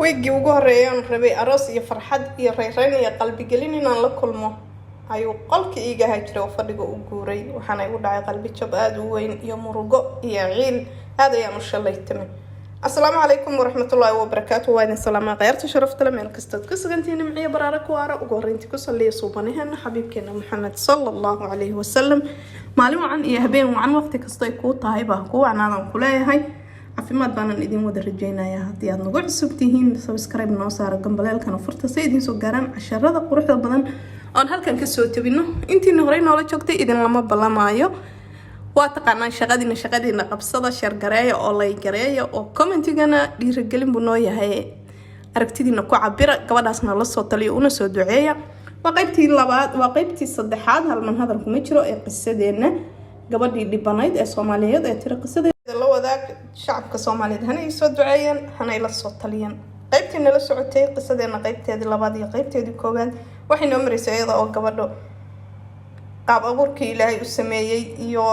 Weeggii ugu horreeyay oon rabay aroos iyo farxad iyo rayrayn iyo qalbigelin inaan la kulmo ayuu qolka iiga hajiray oo fadhiga u guuray. Waxaana igu dhacay qalbi jab aada u weyn iyo murugo iyo ciil, aada ayaan u shalaytamay. Asalaamu calaykum waraxmatullaahi wabarakaatu. Waa idin salaamaa khayaarta sharafta le meel kastaad ku sugantihiin. Nimciyo baraare ku waara. Ugu horreyntii ku saliya suubanaheena xabiibkeena Maxamed sala Allahu calayhi wasalam. Maalin wacan iyo habeen wacan, waqti kasto ay kuu tahay baa kuu wacnaadaan ku leeyahay. Caafimaad baanan idin wada rajeynayaa. Haddii aad nagu cusub tihiin, subscribe noo saara, gambaleelkana furta si idiin soo gaaraan casharada quruxda badan oon halkan kasoo tabino. Intiina horey noola joogtay idin lama ballamaayo, waa taqaanaan shaqadiina. Shaqadiina qabsada, share gareeya oo like gareeya oo commentigana dhiiragelin buu noo yahay. Aragtidiina ku cabira, gabadhaasna la soo taliyo una soo duceeya. Waa qeybtii labaad, waa qeybtii saddexaad, halman hadal kuma jiro ee qisadeena gabadhii dhibanayd ee Soomaaliyeed ee tiri qisadeeda la wadaag shacabka Soomaaliyeed, hana ii soo duceeyeen, hana ila soo taliyeen. Qeybtii nala socotay qisadeena, qeybteedii labaad iyo qeybteedii koowaad, waxay noo maraysay iyada oo gabadho qaab abuurkii Ilaahay u sameeyey iyo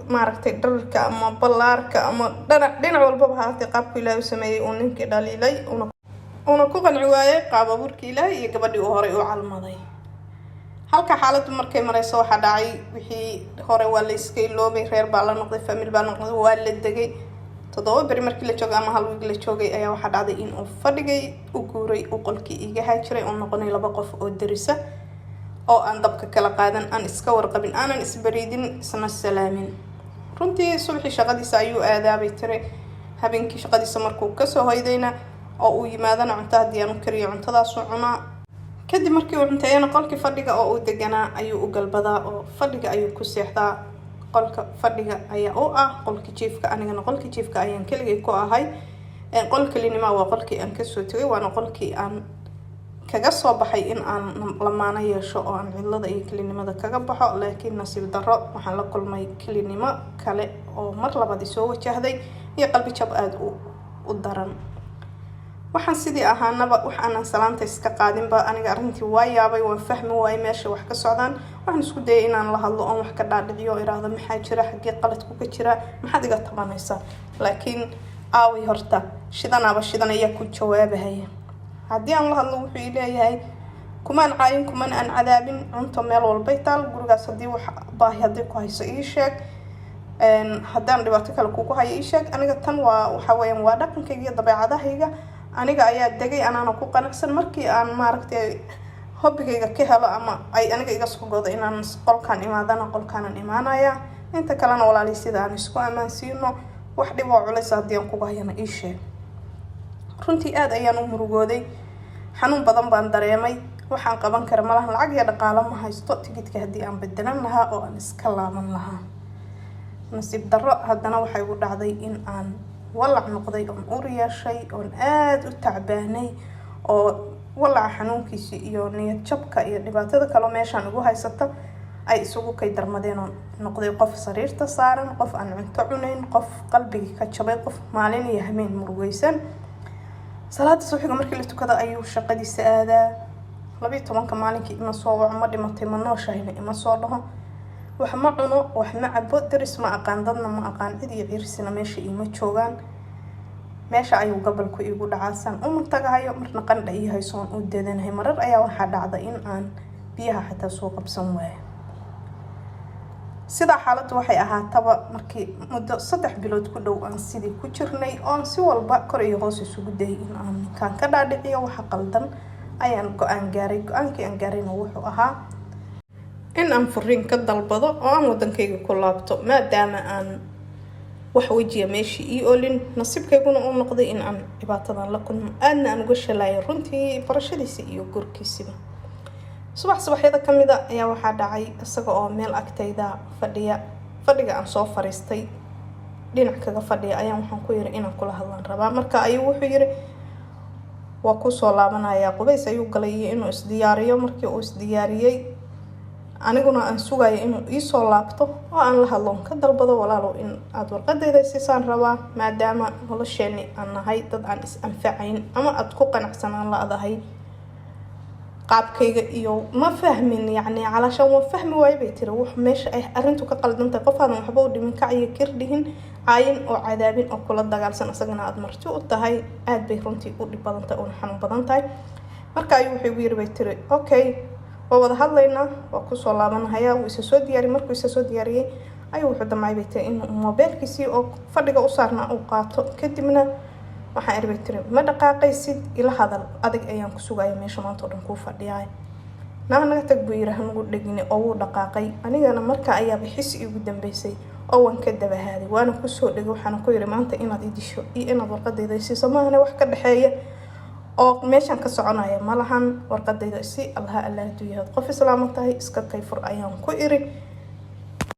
maaragtay dhararka ama ballaarka ama dhanac dhinac walbaba haatay qaabku Ilaahay u sameeyey uu ninkii dhaliilay, una ku qanci waayey qaab abuurkii Ilaahay iyo gabadhii uu horay u calmaday. Halka xaaladdu markay mareyso, waxaa dhacay wixii hore waa la iska iloobay. Reer baa la noqday, family baa noqday, waa la degay. 7 beri markii la joogay ama hal wiig la joogay ayaa waxaa dhacday in uu fadhigay u guuray, uu qolkii iiga haajiray, uu noqonay laba qof oo derisa oo aan dabka kala qaadan, aan iska warqabin, aanan isbariidin, isna salaamin. Runtii subaxii shaqadiisa ayuu aadaabay tiri. Habeenkii shaqadiisa markuu kasoo hoydayna oo uu yimaadana, cunto haddii aan u kariyo, cuntadaasuu cunaa. Kadib markii uu cunteeyana, qolkii fadhiga oo uu deganaa ayuu u galbadaa oo fadhiga ayuu ku seexdaa. Qolka fadhiga ayaa u ah qolka jiifka, anigana qolka jiifka ayaan keligay ku ahay. Qol kelinima waa qolkii aan kasoo tegay, waana qolkii aan kaga soo baxay in aan lamaano yeesho oo aan cidlada iyo kelinimada kaga baxo. Laakiin nasiib darro, waxaan la kulmay kelinimo kale oo mar labaad isoo wajahday iyo qalbi jab aada u daran. Waxaan sidii ahaanaba, wax aanan salaanta iska qaadinba. Aniga arrintii waa yaabay, waan fahmi waayay meesha wax ka socdaan. Waxaan isku dayay inaan la hadlo oon wax ka dhaadhiciyo oo iraahdo: "Maxaa jira? Xaggee qaladku ka jira? Maxaad iga tabanaysaa?" Laakiin aaway horta, shidanaaba shidan ayaa ku jawaabahaya. Haddii aan la hadlo, wuxuu ii leeyahay: "Kumaan caayin, kuman aan cadaabin. Cunto meel walbay taal gurigaas. Haddii wax baahi haddii ku hayso, ii sheeg. Haddaan dhibaato kale kugu hayo, ii sheeg. Aniga tan waa waxa weeyaan waa dhaqankayga iyo dabeecadahayga. Aniga ayaa degay, anaana ku qanacsan. Markii aan maaragtay hobbigayga ka helo ama ay aniga iga soo godo inaan qolkaan imaadana, qolkaanan imaanaya. Inta kalena walaali sida aan isku ammaansiino. Wax dhib oo culays haddii aan kugu hayana, ii sheeg." Runtii aada ayaan u murugooday, xanuun badan baan dareemay. Waxaan qaban kara malahan, lacag iyo dhaqaalo ma haysto tigidka haddii aan bedelan lahaa oo aan iska laaban lahaa. Nasiib darro, haddana waxay igu dhacday in aan walac noqday oon ur yeeshay oon aada u tacbaanay, oo walaca xanuunkiisi iyo niyad jabka iyo dhibaatada kaleo meeshaan igu haysata ay isugu kay darmadeen, oon noqday qof sariirta saaran, qof aan cunto cunayn, qof qalbigii ka jabay, qof maalin iyo hameen murugeysan. Salaada subaxiga markii la tukada ayuu shaqadiisa aadaa. 12-ka maalinkii ima soo waco, ma dhimatay, ma nooshahayna ima soo dhaho. Wax ma cuno, wax ma cabo, daris ma aqaan, dadna ma aqaan, cid iyo ciirsina meesha iima joogaan. Meesha ayuu gabalku iigu dhacaasaan uma tagahayo, marna qandha ii hayso oon u dadanahay. Marar ayaa waxaa dhacda in aan biyaha xataa soo qabsan waayo. Sidaa xaaladdu waxay ahaataba, markii muddo 3 bilood ku dhow aan sidii ku jirnay oon si walba kor iyo hoos isugu dayay in aan ninkaan ka dhaadhiciyo waxa qaldan, ayaan go-aan gaaray. Go-aankii aan gaarayna wuxuu ahaa in aan furiin ka dalbado oo aan wadankayga ku laabto, maadaama aan wax wejiya meeshii ii olin, nasiibkayguna uu noqday in aan dhibaatadan la kulmo, aadna aan uga shalaayay runtii barashadiisa iyo gurkiisiba. Subax subaxyada kamid a ayaa waxaa dhacay, isaga oo meel agtayda fadhiya, fadhiga aan soo fariistay dhinac kaga fadhiya, ayaan waxaan ku yiri: "Inaan kula hadlaan rabaa." Marka ayuu wuxuu yiri: "Waa kusoo laabanayaa." Qubays ayuu galay iyo inuu isdiyaariyo. Markii uu isdiyaariyey, aniguna aan sugayo inuu iisoo laabto oo aan la hadloon ka dalbado: "Walaalow, in aada warqadeyda siisaan rabaa, maadaama nolosheeni aan nahay dad aan is anfacayn ama aada ku qanacsanaan la-dahay qaabkayga iyo ma fahmin." Yacni calaashaan waan fahmi waayo, bay tiri, wax meesha ay arrintu ka qaldantahay. Qof aadan waxba u dhimin, kacyo kir dhihin, Caayin oo cadaabin oo kula dagaalsan, isagana aada marti u tahay, aada bay runtii u dhib badan tahay una xanuun badan tahay. Marka ayuu wuxuu igu yiri, bay tiri, "Okay, waa wada hadlaynaa, waa kusoo laabanhayaa." Wuu isa soo diyaariyay. Markuu isa soo diyaariyey ayuu wuxuu damcay, bay tiri, inuu moobeelkiisii oo fadhiga u saarnaa uu qaato. Kadibna waxaan iri, bay tiri, "Ma dhaqaaqaysid, ila hadal, adag ayaan ku sugaya meesha maanta oo dhan kuu fadhiyaay." "Naa naga tag," buu yiri, "hanugu dhegine." Oo wuu dhaqaaqay. Anigana marka ayaaba xis iigu dambeysay oo waan ka dabahaaday, waana kusoo dhegay. Waxaana ku yiri, "Maanta inaad i disho iyo inaad warqadayda siiso maahane, wax ka dhexeeya oo meeshaan ka soconaya ma lahan. Warqadayda si allaha alla hadduu yahay qof islaama tahay, iska kayfur," ayaan ku iri.